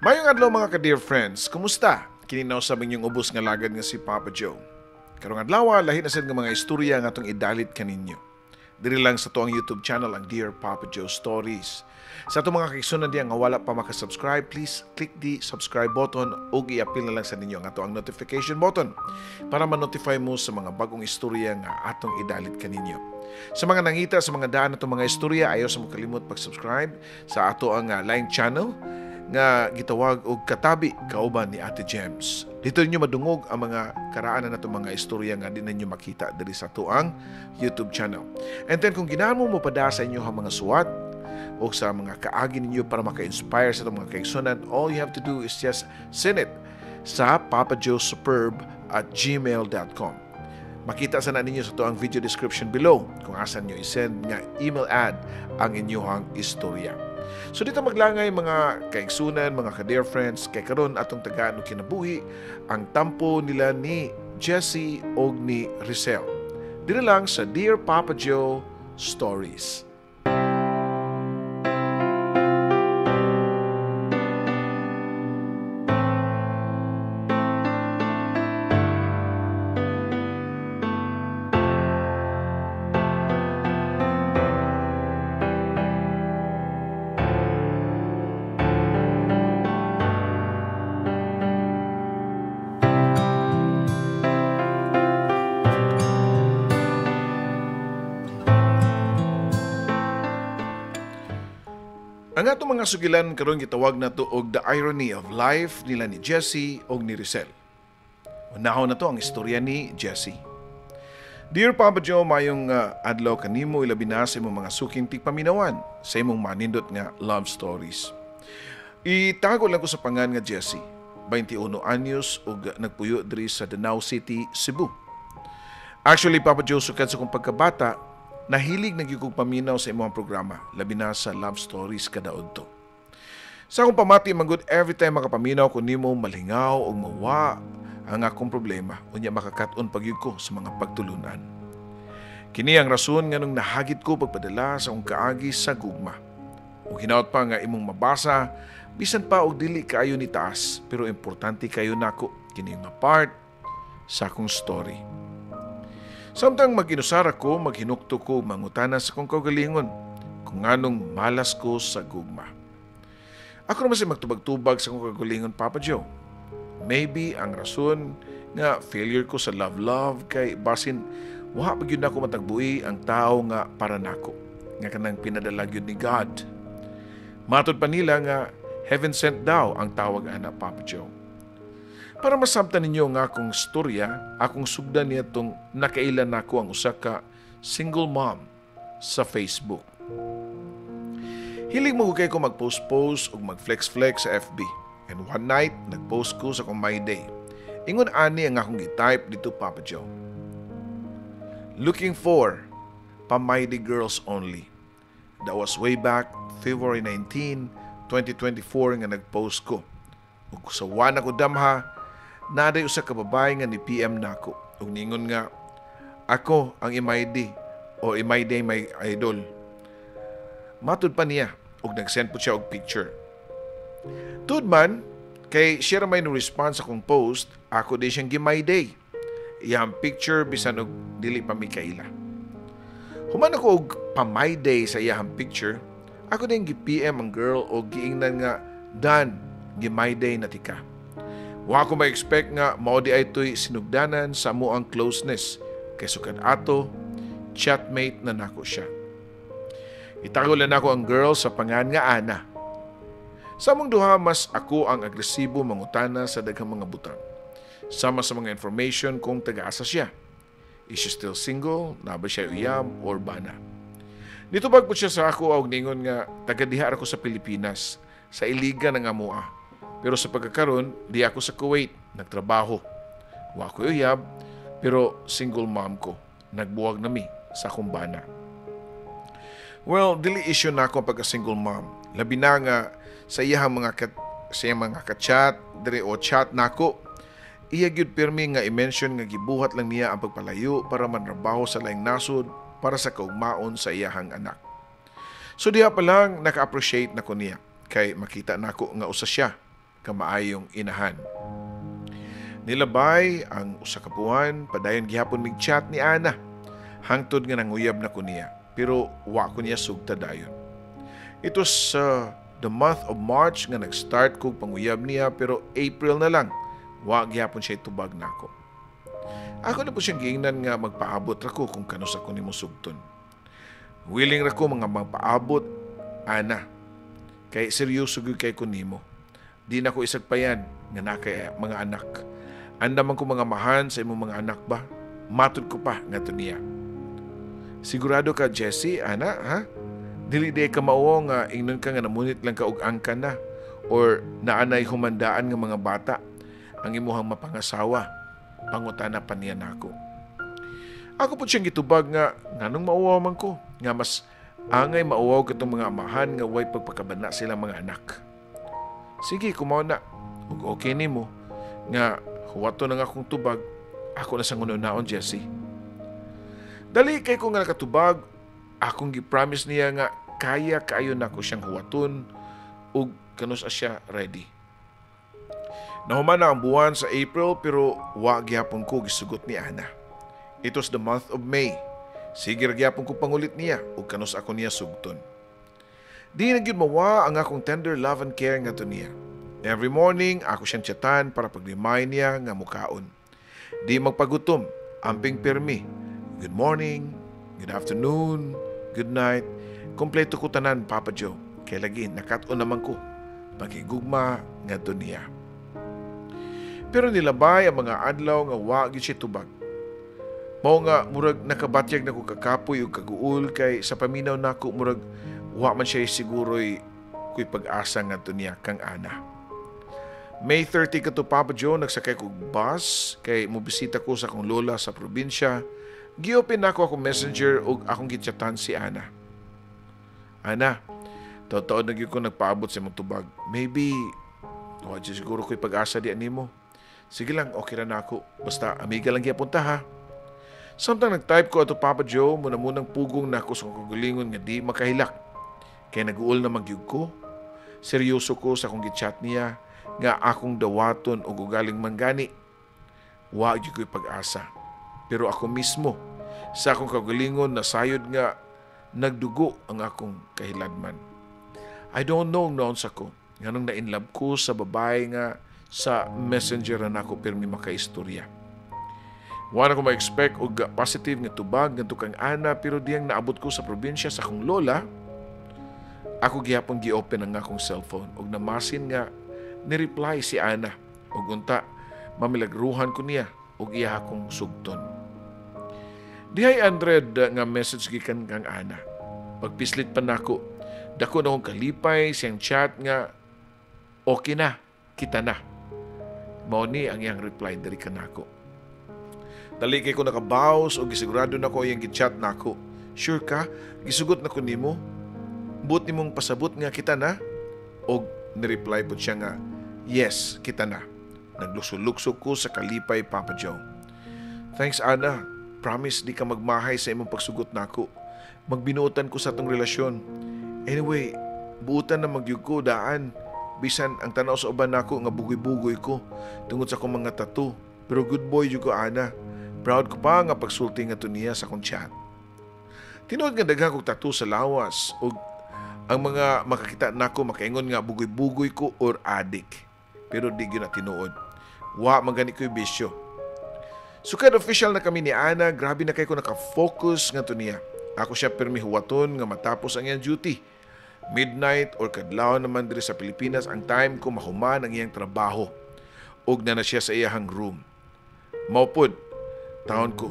Mayong adlaw, mga ka-dear friends, kumusta? Kini na sa inyong ubos nga lagad nga si Papa Joe. Karong adlaw, lahi na sad nga mga istorya nga atong idalit kaninyo. Diri lang sa atoang YouTube channel, ang Dear Papa Joe Stories. Sa atong mga kaigsunan diya nga wala pa makasubscribe, please click the subscribe button ug iapil na lang sa ninyo ang atoang notification button para ma-notify mo sa mga bagong istorya nga atong idalit kaninyo. Sa mga nangita sa mga daan atong mga istorya, ayaw sa mokalimot pag-subscribe sa atoang laing channel nga gitawag og Katabi Kauban ni Ate Gems. Dito ninyo madungog ang mga karaan na natong mga istorya nga di ninyo makita diri sa atoang YouTube channel. And then kung ginahan mo mopada sa inyo ang mga suwat o sa mga kaagi ninyo para maka-inspire sa atong mga kaigsunan, all you have to do is just send it sa papajoesuperb@gmail.com. Makita sa na ninyo sa atoang video description below kung asan nyo i-send nga email ad ang inyong istorya. So dito maglangay, mga kaigsunan, mga ka-dear friends, kay karon atong tagaan og kinabuhi ang tampo nila ni Jesse og ni Rizel. Diri lang sa Dear Papa Joe Stories. Ang atong mga sugilan karon gitawag nato og The Irony of Life nila ni Jesse og ni Rizel. Unahon na to ang istorya ni Jesse. Dear Papa Joe, mayong adlaw kanimo, ilabi na sa imong mga suking tigpaminawan sa imong manindot nga love stories. Itago lang ko sa pangan nga Jesse, 21 anyos ug nagpuyo diri sa Danao City, Cebu. Actually, Papa Joe, sukad sa kong pagkabata, nahilig na gyud kog paminaw sa imong programa, labi na sa love stories kada udto. Sa akong pamati manggod, every time makapaminaw ko nimo, malingaw og mawa ang akong problema, unya makakat-on pagyud ko sa mga pagtulunan. Kini ang rason nganong nahagit ko pagpadala sa akong kaagi sa gugma. Ug hinaot pa nga imong mabasa, bisan pa og dili kaayo ni taas, pero importante kayo nako kini nga part sa akong story. Samtang mag-inusara ko, maghinukto ko, mangutana sa akong kaugalingon kung anong malas ko sa gugma. Ako naman si magtubag-tubag sa akong kaugalingon, Papa Joe. Maybe ang rason nga failure ko sa love-love kay basin wa pa gyud nako matagbui ang tao nga para nako, nga kanang pinadala gyud ni God. Matod pa nila nga heaven sent daw ang tawag ana, Papa Joe. Para masabtan ninyo nga akong storya, akong sugdan niya itong nakailan nako ang usa ka single mom sa Facebook. Hilig mo kay ko mag-post-post o mag-flex-flex sa FB. And one night, nag-post ko sa akong My Day. Ingon ani ang akong gi-type dito, Papa Joe. Looking for pa-My Day girls only. That was way back February 19, 2024 nga nag-post ko. Ug sa wana ko damha, naday usa ka babae nga ni PM nako ug niingon nga ako ang i-My Day o i-My Day my idol. Matud pa niya ug nag-send po siya og picture. Tud man kay siya ra may no response akong post, ako di siyang gi-My Day. Iyang picture bisan og dili pa mi kaila. Human ako og pa-My Day sa iyang picture, ako din gi-PM ang girl og giingnan nga done, gi-My Day na tika. Wa ko ma-expect nga mao di ay to'y sinugdanan sa mo ang closeness kay sukad ato chatmate na nako siya. Itago lang nako ang girl sa pangan nga Ana. Sa among duha, mas ako ang agresibo mangutana sa daghang mga butang. Sama sa mga information kung taga-asa siya. Is she still single? Naa ba siya uyab or bana? Nitubag po siya sa ako og ningon nga taga diha ako sa Pilipinas, sa Iligan ang amoa. Pero sa pagkakaron, di ako sa Kuwait, nagtrabaho. Wa ko uyab, pero single mom ko. Nagbuwag nami sa akong bana. Well, dili issue na ako pagka single mom. Labi na nga sa iyang mga sa iyang mga ka-chat, diri o chat nako. Iya gyud pirmi nga i-mention nga gibuhat lang niya ang pagpalayo para manrabaho sa laing nasod para sa kaugmaon sa iyahang anak. So diha pa lang naka-appreciate nako niya kay makita nako nga usa siya kamaayong inahan. Nilabay ang usa ka buwan, padayon gihapon mig chat ni Ana. Hangtod nga nanguyab na ko niya, pero wa ko niya sugta dayon. It was the month of March nga nag-start kog panguyab niya, pero April na lang, wa gihapon siya tubag nako. Ako na po siyang giingnan nga magpaabot ra ko kung kanus-a ko nimo sugton. Willing ra ko mga magpaabot, Ana. Kay seryoso gyud kay ko nimo. Di na ko isagpayan nga naa kay mga anak. Andam man ko mga amahan sa imong mga anak ba? Matud ko pa nga niya. Sigurado ka, Jesse, Ana, ha? Dili di ka mao nga ingnon ka nga namunit lang ka og angkan na or naanay humandaan nga mga bata ang imuhang mapangasawa. Pangutana pa niya nako. Ako po siyang gitubag nga nganong mauwaw man ko, nga mas angay mauwaw katong mga amahan nga way pagpakabana silang mga anak. Sige, kumaw na. Ug okay nimo nga huwato na nga akong tubag, ako na sa ngunaon, Jesse. Dali kay ko nga nakatubag, akong gi-promise niya nga kaya kaayo nako siyang huwaton ug kanus-a siya ready. Nahuman na ang buwan sa April, pero wa gihapon ko gisugot ni Ana. It was the month of May. Sige ra gihapon ko pangulit niya ug kanus-a ko niya sugton. Di na gyud mawa ang akong tender love and care ngadto niya. Every morning, ako siyang chatan para pag-remind niya nga mukaon. Di magpagutom, amping pirmi. Good morning, good afternoon, good night. Kompleto ko tanan, Papa Joe. Kay lagi, nakat-on naman ko. Pagigugma ngadto niya. Pero nilabay ang mga adlaw nga wa gyud siya tubag. Mao nga murag nakabatyag na ko kakapoy ug kaguol kay sa paminaw nako murag wa man siya siguroy kuy pag-asa ngadto niya kang Ana. May 30 kato, Papa Joe, nagsakay kog bus kay mobisita ko sa akong lola sa probinsya. Gi-open nako akong Messenger ug akong gichatan si Ana. "Ana, taod-taod na gyud ko nagpaabot sa imong tubag. Maybe, wa siguro ko'y pag-asa di animo. Sige lang, okay ra nako. Basta amiga lang gyapon ta, ha." Samtang nag-type ko ato, Papa Joe, muna munang pugong nako sa kagalingon nga di makahilak. Kay nag-uol na magyug ko. Seryoso ko sa akong gichat niya nga akong dawaton og ugaling manggani. Wa gyud ko'y pag-asa. Pero ako mismo, sa akong kagalingon, nasayod nga nagdugo ang akong kahiladman. I don't know noon sa ko nganong na-inlove ko sa babae nga sa Messenger na nako pirmi makaistorya. Wala ko ma-expect og positive nga tubag ngadto kang Ana, pero diyang naabot ko sa probinsya sa akong lola, ako gihapon gi-open ang akong cellphone ug namasin nga ni-reply si Ana ug unta mamilagruhan ko niya ug iya akong sugton. Dihay unread nga message gikan kang Ana. Pagpislit pa nako, dako na akong kalipay siyang chat nga okay na, kita na. Mao ni ang iyang reply diri kanako. Dali kay ko nakabaws o gisigurado na ko iyang gichat nako. "Sure ka? Gisugot na ko nimo? Buot nimong pasabot nga kita na?" Og ni-reply po siya nga, "Yes, kita na." Naglukso-lukso ko sa kalipay, Papa Joe. "Thanks, Ana. Promise di ka magmahay sa imong pagsugot nako. Magbinuotan ko sa atong relasyon. Anyway, buutan na magyug ko daan. Bisan ang tanaw sa uban nako nga bugoy-bugoy ko tungod sa akong mga tattoo. Pero good boy jud ko, Ana." Proud ko pa nga pagsulti nga niya sa akong chat. Tinuod nga daghan kog tattoo sa lawas ug ang mga makakita nako makaingon nga bugoy-bugoy ko or adik. Pero di gyud na tinuod. Wa man gani ko'y bisyo. Sukad official na kami ni Ana, grabe na kay ko naka-focus nga niya. Ako siya permi huwaton nga matapos ang iyang duty. Midnight or kadlaw naman diri sa Pilipinas ang time ko mahuman ang iyang trabaho. Ug na na siya sa iyahang room. Maupod, taon ko,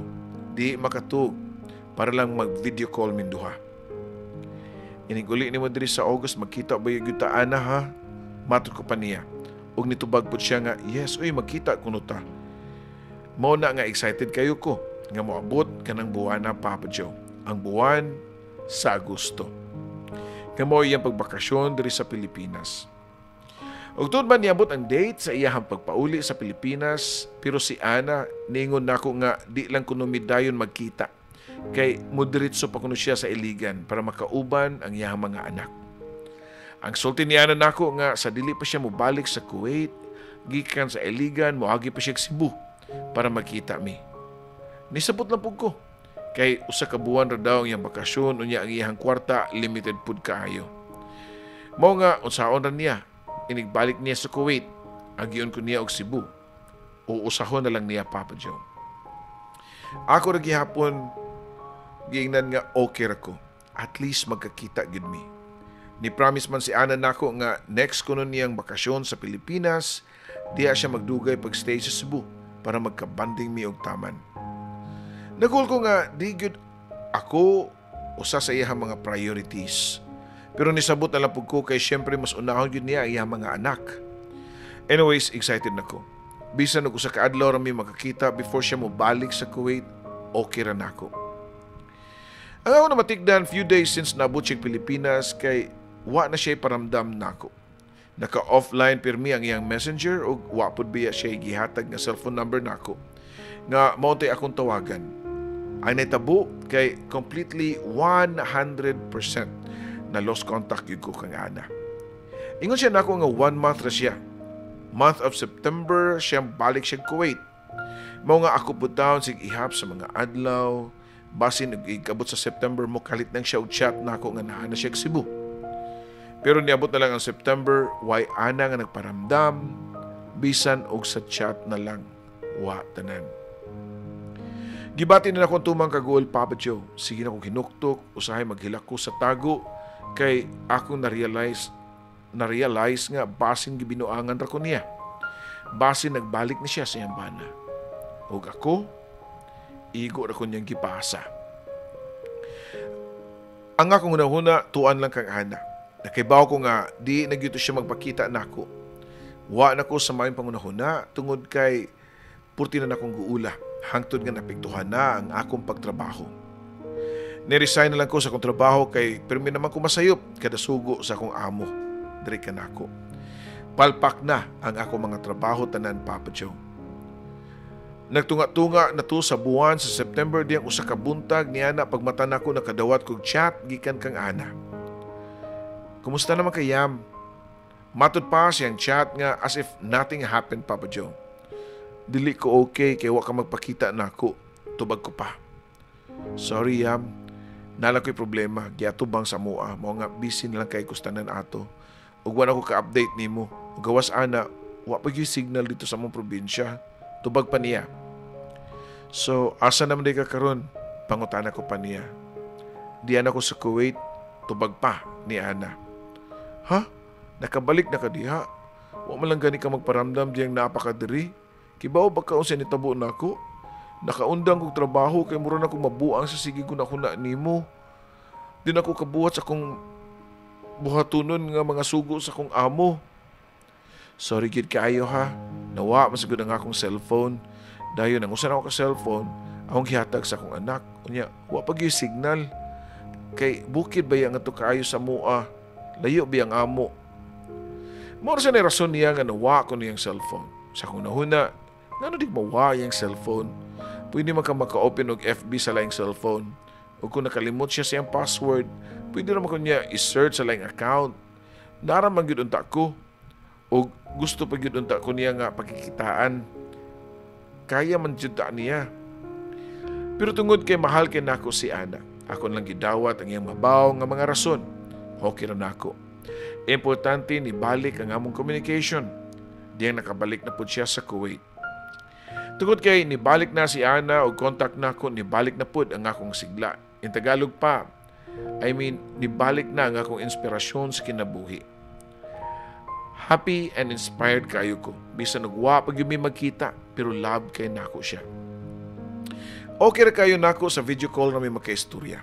di makatug para lang mag-video call minduha. "Inig uli nimo diri sa August, magkita ba yung ta, Ana, ha?" Matod ko pa niya. Ug nitubag po siya nga, "Yes, uy, magkita kuno ta." Mao na nga excited kayo ko nga moabot kanang buwan na, Papa Joe. Ang buwan sa Agosto. Nga mao iyang pagbakasyon diri sa Pilipinas. Ug tuod man niabot ang date sa iyahang pagpauli sa Pilipinas, pero si Ana ningon nako nga di lang kuno midayon magkita kay mudiretso pa kuno siya sa Iligan para makauban ang iyahang mga anak. Ang sulti niya na nako nga sa dili pa siya mobalik sa Kuwait, gikan sa Iligan, moagi pa siya Cebu para magkita mi. Nisabot lang pud ko. Kay usa ka buwan ra daw ang iyang bakasyon, unya ang iyang kwarta limited pud kaayo. Mao nga unsaon ra niya, inigbalik niya sa Kuwait, agion ko niya og Cebu. Uusahon na lang niya, Papa Joe. Ako ra gihapon giingnan nga okay ra ko. At least magkakita gyud mi. Ni promise man si Ana nako nga next kuno niyang bakasyon sa Pilipinas, diha siya magdugay pag-stay sa Cebu para magkabanding mi og taman. Nagul ko nga di gyud ako usa sa iyang mga priorities. Pero nisabot na lang pud ko kay syempre mas unahon gyud niya ang iyang mga anak. Anyways, excited na ko. Bisan og usa ka adlaw ra mi magkakita before siya mobalik sa Kuwait, okay ra nako. Ang ako namatikdan few days since naabot siya Pilipinas kay wa na siya paramdam nako. Naka-offline pirmi ang iyang Messenger ug wa pud biya siya gihatag nga cellphone number nako nga mao tay akong tawagan. Ang nahitabo kay completely 100% na lost contact gyud ko kang Ana. Ingon siya nako nga one month ra siya. Month of September siya balik siya Kuwait. Mao nga ako pud taon sig ihap sa mga adlaw, basin og igabot sa September mo kalit nang siya og chat nako nga naa na siya Cebu. Pero niabot na lang ang September, way ana nga nagparamdam, bisan og sa chat na lang, wa tanan. Gibati na nako ang tumang kaguol, Papa Joe. Sige na kong hinuktok, usahay maghilak ko sa tago, kay akong na-realize nga basin gibinuangan ra ko niya. Basin nagbalik na siya sa iyang bana. Ug ako, igo ra ko niyang gipasa. Ang akong hunahuna, tuan lang kang Ana. Nakaibaw ko nga, di na gyud siya magpakita nako. Wa na ko sa maayong pangunahuna tungod kay purti na nakong guula. Hangtod nga napiktuhan na ang akong pagtrabaho. Ni-resign na lang ko sa akong trabaho kay pirmi naman ko masayop kada sugo sa akong amo. Diri ka nako. Palpak na ang akong mga trabaho tanan, Papa Joe. Nagtunga-tunga na to sa buwan sa September diyang usa ka buntag niya na pagmata nako nakadawat kog chat gikan kang Ana. "Kumusta naman kay Yam?" Matud pa siyang chat nga as if nothing happened, Papa Joe. "Dili ko okay kay wa ka magpakita nako," tubag ko pa. "Sorry, Yam. Nala ko'y problema. Giatubang sa mua. Mao nga busy na lang kay kustanan ato. Ug wa na ko ka-update nimo. Ug gawas ana, wa pa gyud signal dito sa among probinsya," tubag pa niya. "So, asa naman di ka karon?" pangutana ko pa niya. "Diyan ako sa Kuwait," tubag pa ni Ana. "Ha? Nakabalik na ka diha? Wa man lang gani ka magparamdam diyang naa pa ka diri. Kibaw ba ka unsa nitabo nako? Nakaundang kog trabaho kay mura na kong mabuang sa sige ko na nimo. Di na ko kabuhat sa akong buhatunon nga mga sugo sa akong amo. Sorry gid kaayo ha. Nawa man sigud ang akong cellphone. Dayon ang usa na ako ka cellphone, akong gihatag sa akong anak. Unya, wa pa gyud signal. Kay bukid ba nga to kaayo sa mua? Layo ba ang amo?" Mao ra siya ni rason niya nga nawa ko niyang cellphone. Sa akong nahuna, ngano di mawa iyang cellphone? Pwede man ka maka-open og FB sa laing cellphone. O kung nakalimot siya sa iyang password, pwede naman ko niya i-search sa laing account. Nara man gyud unta ko. O gusto pa gyud unta ko niya nga pakikitaan. Kaya man jud ta niya. Pero tungod kay mahal kay nako si Ana, ako lang gidawat ang iyang mabaw nga mga rason. Okay ra nako. Importante ni balik ang among communication. Diyang nakabalik na pud siya sa Kuwait. Tungod kay nibalik na si Ana og contact nako, nibalik na pud ang akong sigla. In Tagalog pa, I mean, nibalik na ang akong inspirasyon sa kinabuhi. Happy and inspired kayo ko. Bisan og wa pa gyud mi magkita, pero love kay nako siya. Okay ra kayo nako sa video call na may magkaistorya.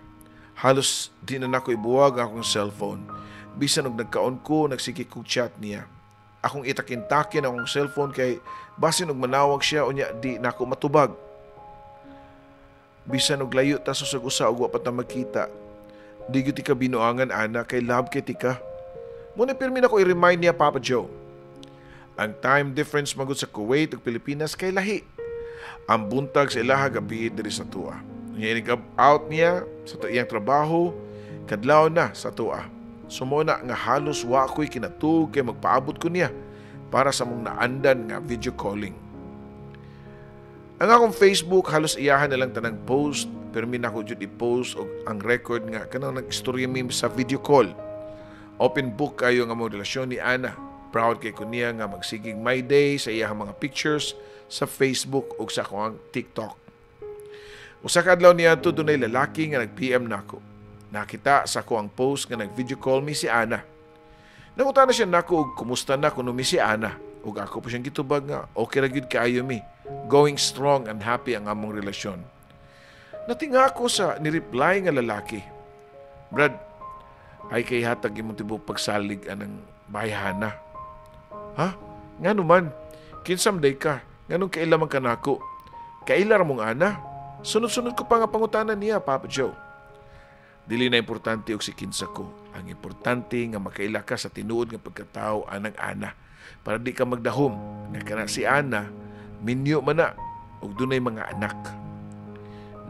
Halos di na nako ibuwag ang akong cellphone. Bisan og nagkaon ko, nagsige kog chat niya. Akong itakin-takin akong cellphone kay basin og manawag siya unya di nako matubag. Bisan og layo ta sa usa og wa pa ta magkita. Di gyud tika binuangan, Ana, kay love kay tika. Muna pirmi nako i-remind niya, Papa Joe. Ang time difference magud sa Kuwait ug Pilipinas kay lahi. Ang buntag sa ilaha, gabi diri sa tua. Unya inig out niya sa iyang trabaho, kadlaw na sa tua. So mao na nga halos wa ko'y kinatuog kay magpaabot ko niya para sa mong naandan nga video calling. Ang akong Facebook halos iyahan na lang tanang post, pero mi nako jud i-post og ang record nga kanang nag-istorya mi sa video call. Open book kayo nga among relasyon ni Ana. Proud kay ko niya nga magsigig my day sa iyahang mga pictures sa Facebook ug sa akong TikTok. Usa ka adlaw niadto, dunay lalaki nga nag-PM nako. Nakita sa ako ang post nga nag-video call mi si Ana. Nangutana siya nako og kumusta na kuno mi si Ana. Ug ako po siyang gitubag nga okay ra gyud kaayo mi. Going strong and happy ang among relasyon. Natinga ako sa ni-reply nga lalaki. "Brad, ay kay hatag imong tibok pagsalig anang bayhana." "Ha? Ngano man? Kinsa man day ka? Nganong kaila man ka nako? Kaila ra mong Ana?" Sunod-sunod ko pa nga pangutana niya, Papa Joe. "Dili na importante og si kinsa ko. Ang importante nga makaila ka sa tinuod nga pagkatao anang Ana. Para di ka magdahom nga kana si Ana minyo man na ug dunay mga anak."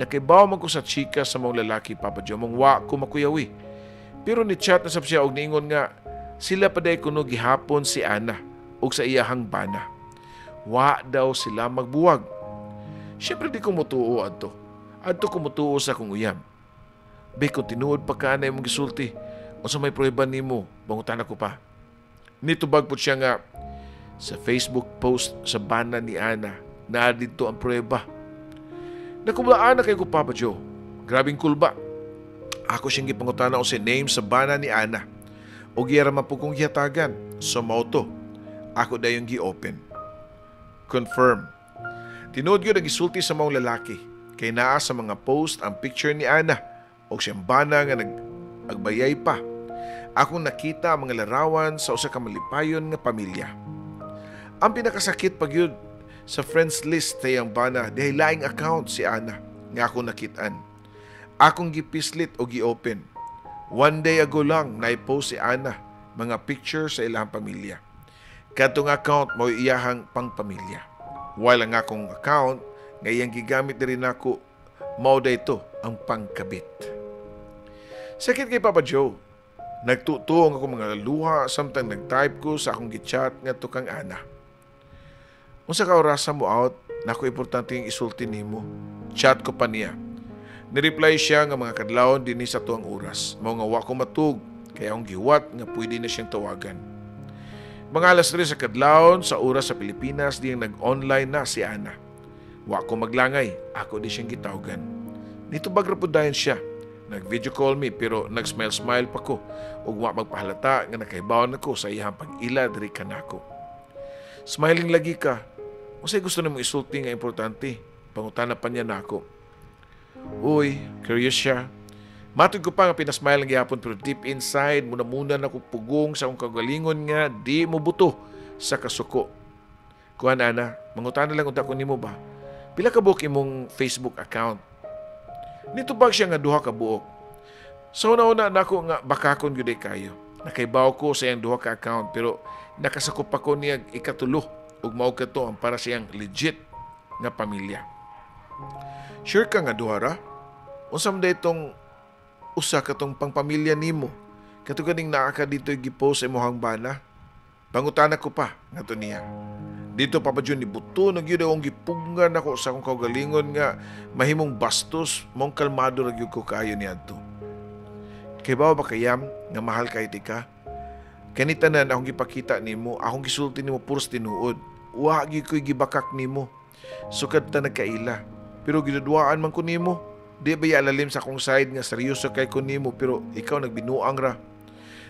Nakaibaw man ko sa chika sa mga lalaki, Papa Joe, mong wa ko makuyawi. Pero ni chat na sab siya og niingon nga sila pa day kuno gihapon si Ana ug sa iyahang bana. Wa daw sila magbuwag. Siyempre di ko mutuo adto. Adto ko mutuo sa akong uyab. "Be, kung tinuod pa ka na imong gisulti, unsa may pruweba nimo?" Pangutana ko pa. Nitubag po siya nga sa Facebook post sa bana ni Ana na didto ang pruweba. Nakumlaan na kay ko, Papa Joe. Grabing kulba. Ako siyang gipangutana sa name sa bana ni Ana. O giyara man po kong gihatagan. So mao to. Ako dayong gi-open. Confirm. Tinuod gyud ang gisulti sa maong lalaki. Kay naa sa mga post ang picture ni Ana o siyang bana nga nag-agbayay pa. Akong nakita ang mga larawan sa usa ka malipayon nga pamilya. Ang pinakasakit pag yun, sa friends list sa iyang bana, dahil laing account si Ana nga ako nakitaan. Akong gipislit o gi-open. One day ago lang na-post si Ana mga picture sa ilang pamilya. Kadtong account mo iyahang pangpamilya. While ang akong account nga iyang gigamit diri nako, mao ito ang pangkabit. Sakit kay, Papa Joe. Nagtutuong ako mga luha samtang nag-type ko sa akong gichat nga kang Ana. "Unsa ka orasa mo out? Nako importante yung isulti nimo." Chat ko pa niya. Ni-reply siya nga mga kadlawon dinhi sa tuang oras. Mao nga wa ko matug, kaya akong giwat nga pwede na siyang tawagan. Mga alas 3 sa kadlawon sa oras sa Pilipinas diyang nag-online na si Ana. Wa ko maglangay, ako di siyang gitawagan. Nitubag ra pud dayon siya. Nag-video call me pero nag-smile-smile pa ko ug wa magpahalata nga nakahibaw na ko sa iyang pag-ila diri kanako. "Smiling lagi ka. Unsay gusto nimo isulti nga importante?" Pangutana pa niya nako. Uy, curious siya. Matod ko pa nga pinasmile lang gihapon, pero deep inside muna-muna na ko pugong sa akong kagalingon nga di mo buto sa kasuko. "Kuan Ana, mangutana lang unta ko nimo ba? Pila ka buok imong Facebook account?" Nitubag siya nga duha ka buok. So una-una nako nga bakakon gyud kayo. Nakaibaw ko sa iyang duha ka account, pero nakasakop ako niya ikatulo ug mao kato ang para siyang legit nga pamilya. "Sure ka nga duha ra? Unsa man itong usa katong pangpamilya nimo? Kato ganing naa ka dito gipost sa imong bana?" Pangutana ko pa ngadto niya. Dito, Papa John, ni buto na gyud akong gipugngan ako sa akong kaugalingon nga mahimong bastos, mong kalmado ra gyud ko kaayo niadto. "Kay ba kayam nga mahal kay tika? Kani tanan akong gipakita nimo, akong gisulti nimo, puros tinuod. Wa gyud ko'y gibakak nimo. Sukad ta nagkaila. Pero giduduaan man ko nimo. Di ba lalim sa akong side nga seryoso kay ko nimo, pero ikaw nagbinuang ra."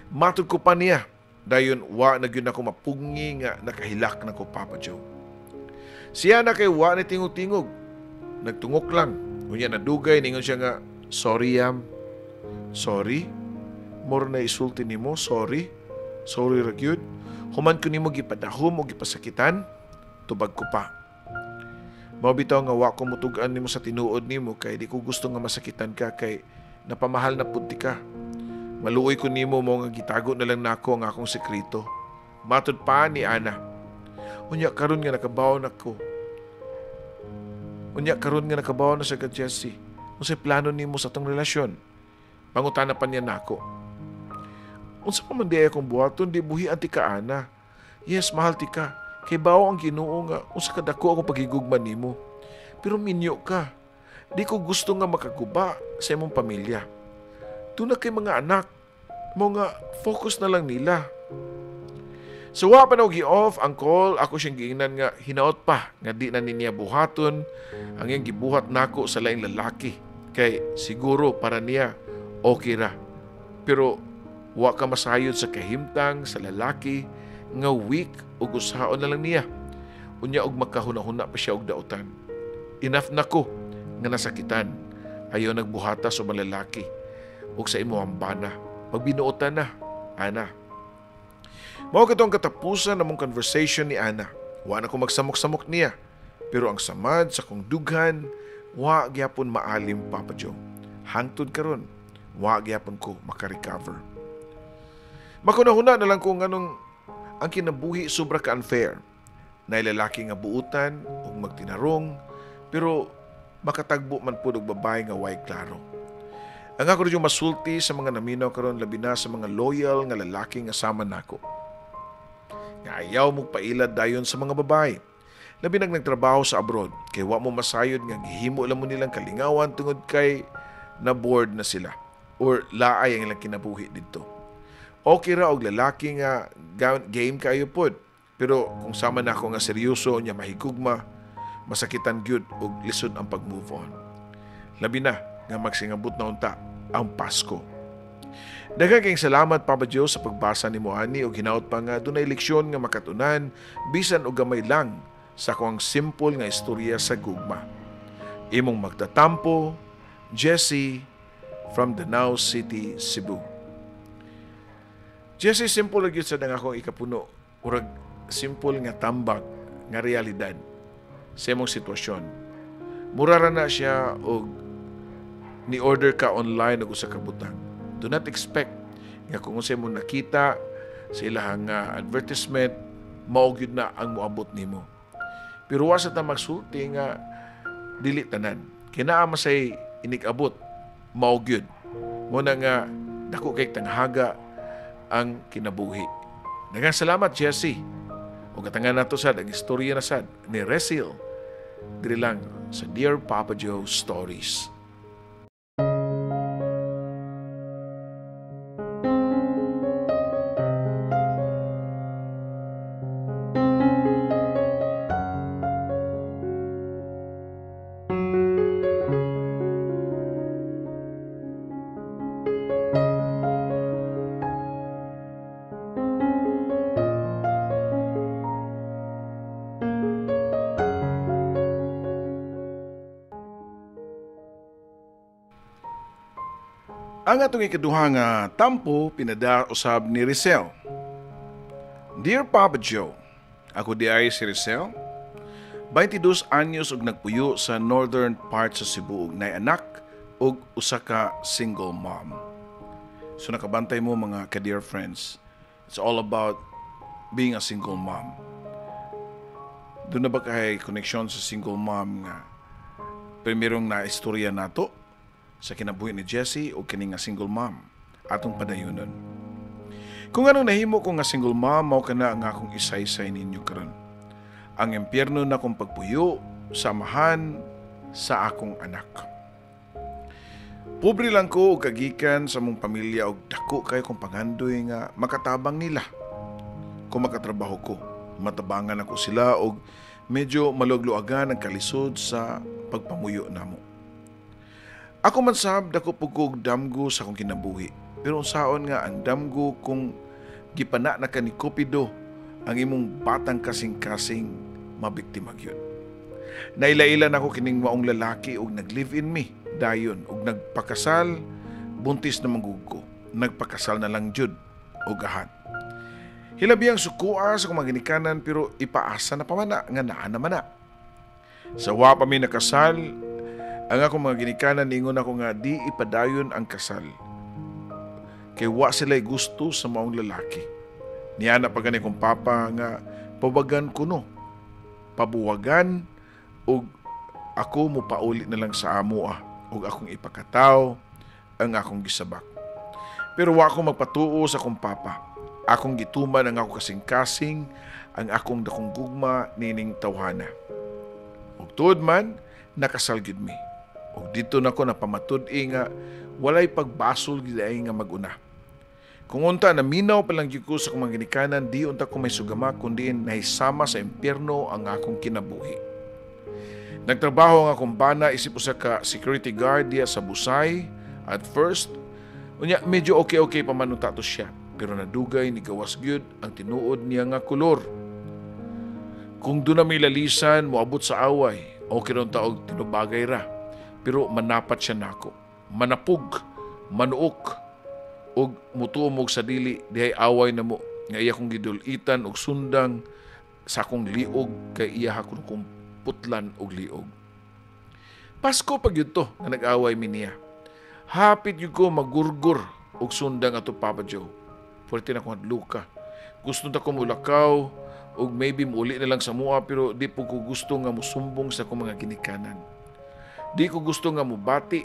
Matod ko pa niya. Dayon wa na gyud ako mapugngi nga nakahilak na ko, Papa Joe. Siya na kay wa ni tingog-tingog. Nagtungok lang. Unya nadugay ningon siya nga, "Sorry, Yam." "Sorry? More na isulti nimo, sorry? Sorry ra gyud? Human ko nimo gipadahom o gipasakitan?" Tubag ko pa. "Mao bitaw nga wa ko mutug-an nimo sa tinuod nimo kay di ko gusto nga masakitan ka kay napamahal na pud ka. Maluoy ko nimo, mo nga gitago na lang nako ang akong sekreto." Matod pa ni Ana. "Unya karon nga nakabaw nako. Unya karon nga nakabaw na sa ka Jesse. Unsay plano nimo sa atong relasyon?" Pangutana pa niya nako. Unsa pa man di ay akong buhaton, di buhi ang tika ana. Yes, mahal tika. Kay bawo ang Ginoo nga unsa kadako akong paghigugma nimo. Pero minyo ka. Di ko gusto nga makaguba sa imong pamilya. Tuna kay mga anak mo nga focus na lang nila. So wa pa na gi-off ang call, ako siyang giingnan nga hinaot pa nga di na niya buhaton ang iyang gibuhat nako sa laing lalaki. Kay siguro para niya okay ra. Pero wa ka masayod sa kahimtang sa lalaki nga weak ug usaon na lang niya. Unya og makahuna-huna pa siya og dautan. Enough na ko nga nasakitan. Ayaw nagbuhata sa mga lalaki ug sa imo ang bana. Magbinuotan na, Ana. Mao katong katapusan namong conversation ni Ana. Wa na ko magsamok-samok niya. Pero ang samad sa kong dughan, wa gyapon maalim, Papa Joe. Hangtod karon, wa gyapon ko makarecover. Makunahuna na lang kung anong ang kinabuhi sobra ka unfair. Naay lalaki nga buutan ug magtinarong, pero makatagbo man pud og babae nga way klaro. Ang ako rin yung masulti sa mga naminaw karon, labi na sa mga loyal nga lalaki nga sama nako. Nga ayaw mo pailad dayon sa mga babae. Labi nag nagtrabaho sa abroad, kay wa mo masayod nga gihimo lang mo nilang kalingawan tungod kay na bored na sila or laay ang ilang kinabuhi didto. Okay ra og lalaki nga game kayo pod, pero kung sama na ako nga seryoso nya mahigugma, masakitan gyud og lisod ang pag-move on. Labi na nga magsingabot na unta ang Pasko. Daghang kayong salamat, Papa Joe, sa pagbasa nimo ani og hinaot pa nga dunay leksyon nga makatunan bisan og gamay lang sa akong simple nga istorya sa gugma. Imong magtatampo, Jesse from Danao City, Cebu. Jesse, simple lang gyud sa dang akong ikapuno. Murag simple nga tambak nga realidad sa imong sitwasyon. Mura ra na siya og ni-order ka online og usa ka butang. Do not expect nga kung unsay mo nakita sa ilahang nga advertisement, mao gyud na ang moabot nimo. Pero wa sa ta magsulti nga dili tanan. Kinaa masay inig-abot, mao gyud. Mo na nga dako kay tanghaga ang kinabuhi. Daghang salamat, Jesse. Ug katangan nato sad ang istorya na sad ni Resil diri lang sa Dear Papa Joe Stories. Ang atong ikaduha nga tampo pinada usab ni Rizel. Dear Papa Joe, ako di ay si Rizel, 22 anyos og nagpuyo sa northern part sa Cebu og nay anak og usa ka single mom. So nakabantay mo mga ka-dear friends, it's all about being a single mom. Doon na ba kay koneksyon sa single mom nga primerong na istorya nato sa kinabuhi ni Jesse o kini nga single mom atong padayunon. Kung anong nahimo ko nga single mom, mao kana nga akong isaysay ninyo karon. Ang impyerno na akong pagpuyo sa amahan sa akong anak. Pobre lang ko og kagikan sa mong pamilya og dako kay kong pangandoy nga makatabang nila. Kung makatrabaho ko, matabangan ako sila og medyo malugluagan ang kalisod sa pagpamuyo namo. Ako man sab dako pug og damgo sa akong kinabuhi. Pero unsaon nga ang damgo kung gipana na ka ni Cupido ang imong batang kasing-kasing mabiktima gyud. Naila-ila nako kining maong lalaki og nag-live in me dayon og nagpakasal, buntis na manggug ko. Nagpakasal na lang jud og ahat. Hilabi ang sukua sa akong mga ginikanan pero ipaasa na pamana nga naa na mana. Sa wa pa mi nakasal, ang akong mga ginikanan ningon ako nga di ipadayon ang kasal. Kay wa sila'y gusto sa maong lalaki. Niana pa gani kong papa nga pawagan kuno. Pabuwagan og ako mo pauli na lang sa amo ug akong ipakataw ang akong gisabak. Pero wa ko magpatuo sa akong papa. Akong gituman ang akong kasing-kasing, ang akong dakong gugma nining tawhana. Ug tuod man, nakasal gyud mi. Ug dito nako napamatud-i nga walay pagbasol gyud ay nga mag-una. Kung unta naminaw pa lang gyud ko sa akong mga ginikanan, di unta ko may sugama kundi nahisama sa impyerno ang akong kinabuhi. Nagtrabaho ang akong bana isip usa ka security guard diya sa Busay at first. Unya medyo okay-okay pa man unta to siya, pero nadugay ni gawas gyud ang tinuod niya nga kolor. Kung doon na may lalisan, moabot sa away, okay ron taog tinubagay ra. Pero manapat siya nako. Manapog, manuok, ug mutuo mo sa dili, dihay away na mo, nga iya kong gidulitan og sundang sa akong liog, kay iya hakon kong putlan og liog. Pasko pag yun to, nga nag-away mi niya. Hapit yun ko magurgur og sundang ato, Papa Joe. Pwerte na akong hadluka. Gusto ta ko mulakaw, og maybe muuli na lang sa mua, pero di po ko gusto nga musumbong sa akong mga ginikanan. Di ko gusto nga mubati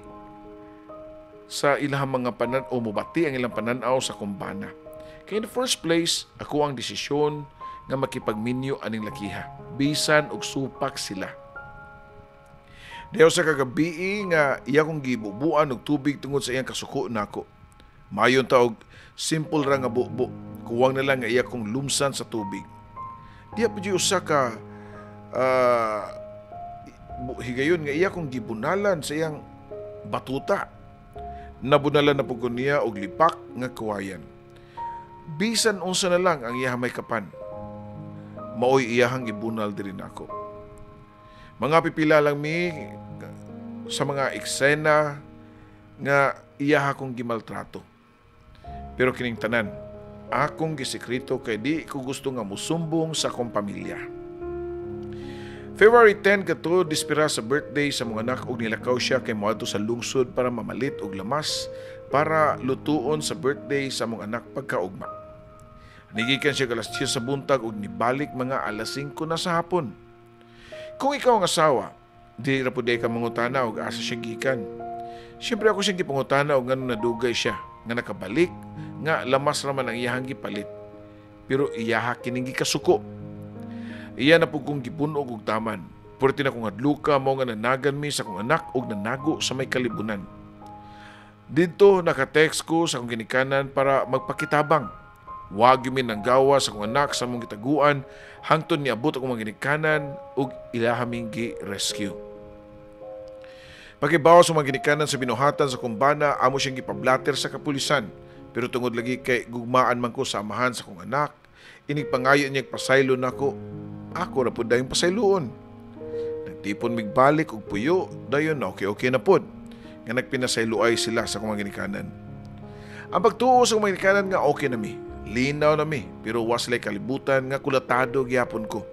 sa ilang mga panan o mubati ang ilang pananaw sa kumbana. Kaya in the first place, ako ang desisyon nga makipagminyo aning lakiha. Bisan og supak sila. Diyaw sa kagabii nga iya kong gibubuan og tubig tungod sa iyang kasuko nako. Mayon ta og simple ra nga bubo, kuwang na lang nga iya kong lumsan sa tubig. Diya pa usa ka higayon nga iya kong gibunalan sa iyang batuta. Nabunalan na po ko niya og lipak nga kawayan. Bisan unsa na lang ang iya may kapan, maoy iyahang ibunal diri nako. Mga pipila lang mi sa mga eksena nga iya akong gimaltrato. Pero kining tanan, akong gisekreto kay di ko gusto nga musumbong sa akong pamilya. February 10 kato, dispira sa birthday sa mga anak og nilakaw siya kay moadto sa lungsod para mamalit og lamas para lutuon sa birthday sa mga anak pagkaugma. Nigikan siya alas 10 sa buntag og nibalik mga alas 5 na sa hapon. Kung ikaw ang asawa, di ra pud ka mangutana og asa siya gikan. Siyempre ako siyang gipangutana og nganong nadugay siya nga nakabalik nga lamas ra man ang iyahang gipalit. Pero iyaha kining gikasuko. Iya na pud kong gipunog og taman. Purti na kong hadluka mao nga nanagan mi sa akong anak og nanago sa may kalibunan. Didto naka-text ko sa akong ginikanan para magpakitabang. Wag mi nang gawa sa akong anak sa among gitaguan hangtod niabot akong mga ginikanan og ilaha ming gi-rescue. Pakibaw sa mga ginikanan sa binuhatan sa kumbana, amo siyang gipablater sa kapulisan. Pero tungod lagi kay gugmaan man ko sa amahan sa akong anak, inigpangayo niya pasaylo nako, ako ra pud dayong pasayloon. Nagtipon migbalik og puyo, dayon na okay-okay na pud nga nagpinasayloay sila sa akong mga ginikanan. Ang pagtuo sa akong mga ginikanan nga okay na mi, linaw na mi, pero wa sila'y kalibutan nga kulatado gihapon ko.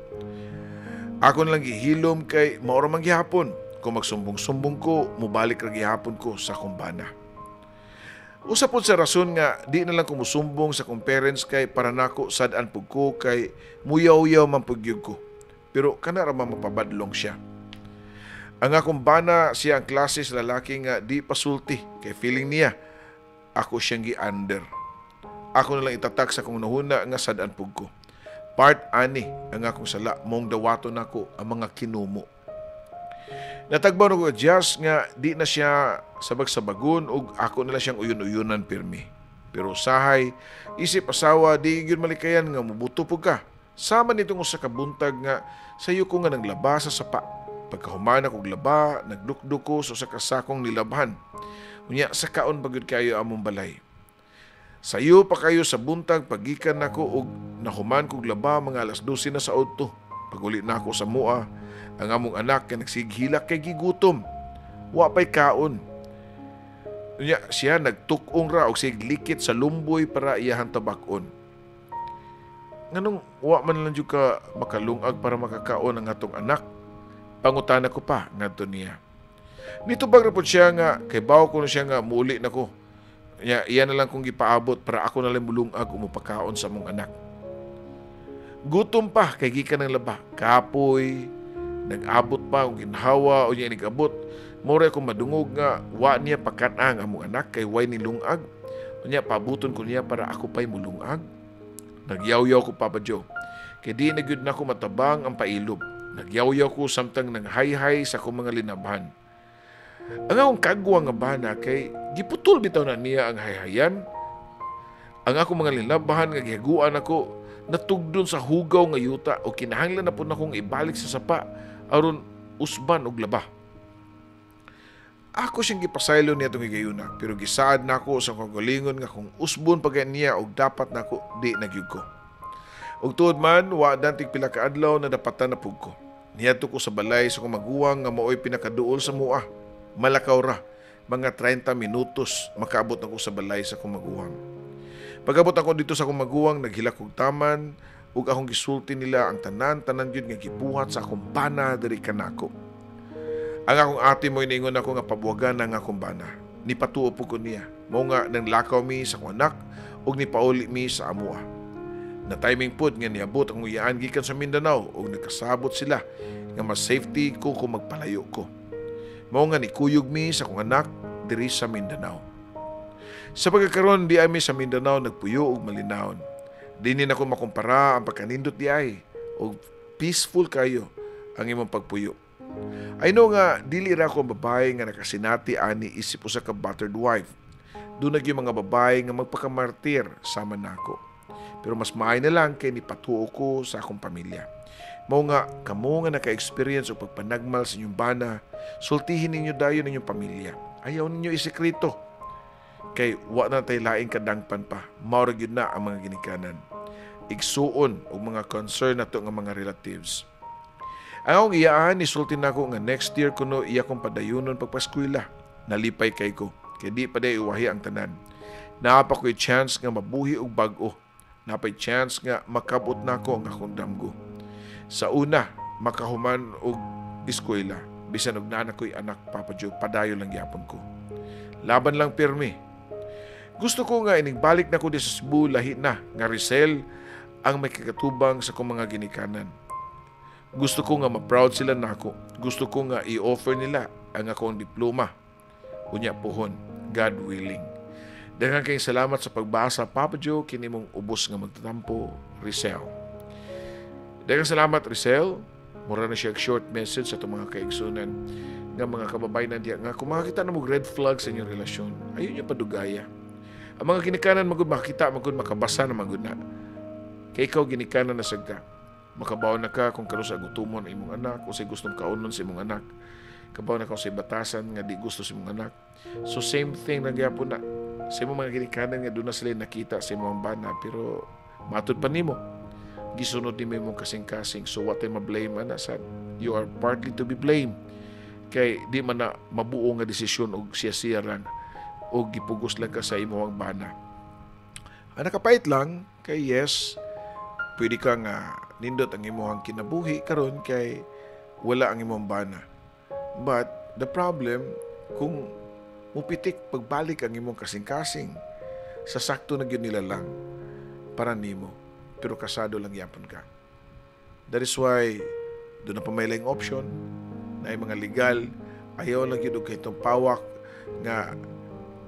Ako na lang gihilom kay mao ra man gihapon. Kung magsumbong-sumbong ko, mubalik ra gihapon ko sa akong bana. Usa pod sa rason nga di na lang ko musumbong sa akong parents kay para nako sad-an pud ko kay muyaw-yaw man pud gyud ko. Pero kana ra man mapabadlong siya. Ang akong bana siya ang klase sa lalaki nga di pasulti kay feeling niya ako siyang gi-under. Ako na lang itatak sa akong nahuna nga sad-an pud ko. Part ani ang akong sala mong dawaton nako ang mga kinumo. Natagbaw na ko adjust nga di na siya sabag-sabagon ug ako nila siyang uyon-uyonan pirmi. Pero usahay, isip asawa, di gyud malikayan nga mubuto pug ka. Sama nitong usa ka buntag nga sayo ko nga naglaba sa sapa. Pagkahuman akong laba, nagdukduk ko sa usa ka sakong nilabhan. Unya sa kaon pa gyud kayo among balay. Sayo pa kayo sa buntag pagikan nako og nahuman kog laba mga alas 12 na sa udto. Paguli nako sa mua, ang among anak kay nagsighilak kay gigutom. Wa pay kaon. Unya siya nagtuk-ong ra og siglikit sa lumboy para iyahang tabak-on. Nganong wa man lang jud ka makalungag para makakaon ang atong anak? Pangutana ko pa ngadto niya. Nitubag ra pud siya nga kay bawo ko na siya nga muuli nako. Nya iya na lang kong gipaabot para ako na lang mulungag o mopakaon sa among anak. Gutom pa kay gikan ng laba. Kapoy, nag-abot pa og ginhawa o niya nag-abot. Mura akong madungog nga wa niya pakan-ang among anak kay way nilungag. Unya pabuton ko niya para ako pa'y mulungag. Nagyaw-yaw ko, Papa Joe. Kay di na gyud nako matabang ang pailob. Nagyaw-yaw ko samtang nanghay-hay sa akong mga linabhan. Ang akong kagwa nga bana kay giputol bitaw na niya ang hayhayan. Ang akong mga linabhan nga gihaguan ako natugdon sa hugaw nga yuta o kinahanglan na pud nakong ibalik sa sapa aron usban og laba. Ako siyang gipasaylo niya itong higayuna, pero gisaad nako sa kagalingon nga kung usbon pa niya og dapat nako, di na gyud ko. Ug tuod man, wa dantig pila ka adlaw na dapatan na pug ko. Niadto ko sa balay sa akong maguwang nga maoy pinakaduol sa mua. Malakaw ra, mga 30 minutos makaabot ako sa balay sa akong maguwang. Pag-abot ako dito sa akong maguwang, naghilak kog taman ug akong gisulti nila ang tanan-tanan gyud nga gibuhat sa akong bana diri kanako. Ang akong ate mo iniingon ako nga pabuwagan ang akong bana. Nipatuo po ko niya. Mao nga nanglakaw mi sa akong anak ug nipauli mi sa amua. Na timing pod nga niabot ang uyaan gikan sa Mindanao ug nagkasabot sila nga mas safety ko kung magpalayo ko. Mao nga nikuyog mi sa akong anak diri sa Mindanao. Sa pagkakaron di ami sa Mindanao nagpuyo og malinawon. Dini na ko makumpara ang pagkanindot di ay og peaceful kayo ang imong pagpuyo. I know nga dili ra ako ang babae nga nakasinati ani isip usa ka battered wife. Doon na mga babae nga magpakamartir sama nako. Pero mas maay na lang kay nipatuo ko sa akong pamilya. Mao nga kamo nga naka-experience og pagpanagmal sa inyong bana, sultihin ninyo dayon inyong pamilya. Ayaw ninyo isekreto. Kay wa na tay laing kadangpan pa. Mao ra gyud na ang mga ginikanan. Igsuon og mga concern nato nga mga relatives. Ang akong iyaan, nisulti nako nga next year kuno iya kong padayunon pagpaskwela. Nalipay kay ko. Kay di pa day iwahi ang tanan. Naa pa ko'y chance nga mabuhi og bag-o. Napay chance nga makabot nako ang akong damgo. Sa una, makahuman og eskwela. Bisan og naa ko'y anak, Papa Joe, padayon lang gyapon ko. Laban lang pirmi. Gusto ko nga ining balik na ko di sa Cebu, lahi na nga Rosel ang may kagatubang sa akong mga ginikanan. Gusto ko nga ma-proud sila nako. Gusto ko nga i-offer nila ang akong diploma. Unya pohon, God willing. Daghang kayong salamat sa pagbasa, Papa Joe, kini mong ubos nga magtatampo, Rosel. Daghang salamat, Rosel. Mura na siya short message sa itong mga kaigsunan nga mga kababayan na diya nga kung makakita na mo red flag sa inyong relasyon, ayaw niyo padugaya. Ang mga ginikanan magud makita, magud makabasa na magud na. Kay ikaw ginikanan na sad ka. Makabaw na ka kung karon sa gutumon ang imong anak o sa gustong kaunon sa imong anak. Kabaw na ka sa batasan nga di gusto sa imong anak. So same thing na gyapon na. Sa imong mga ginikanan nga doon na sila nakita sa imong bana, pero matud pa nimo. Gisunod nimo imong kasing-kasing, so what ay ma-blame ana sad? You are partly to be blamed. Kay di man na mabuo nga desisyon og siya-siya lang o gipugos lang ka sa imong bana. Ang nakapait lang kay yes, pwede ka nga nindot ang imong kinabuhi karon kay wala ang imong bana. But the problem kung mupitik pagbalik ang imong kasing-kasing, sa sakto na gyud nila lang para nimo, pero kasado lang yapon ka. That is why doon na pa may laing option na ay mga legal, ayaw lang gyud og kahitong pawak nga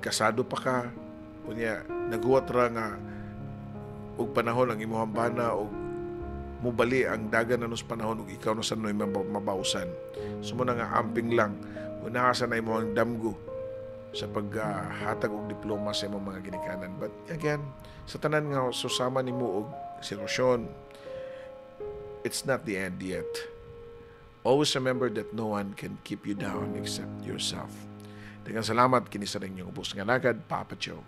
kasado pa ka, unya naguwat ra nga og panahon ang imong bana og mubali ang dagan na nos panahon ug ikaw na sa noy mabawsan. So mo na nga amping lang, unaha sa na imong damgo sa paghatag og diploma sa imong mga ginikanan. But again, sa tanan nga susama nimo og sitwasyon, it's not the end yet. Always remember that no one can keep you down except yourself. Daghang salamat, kini sa inyong ubos nga nagad, Papa Joe.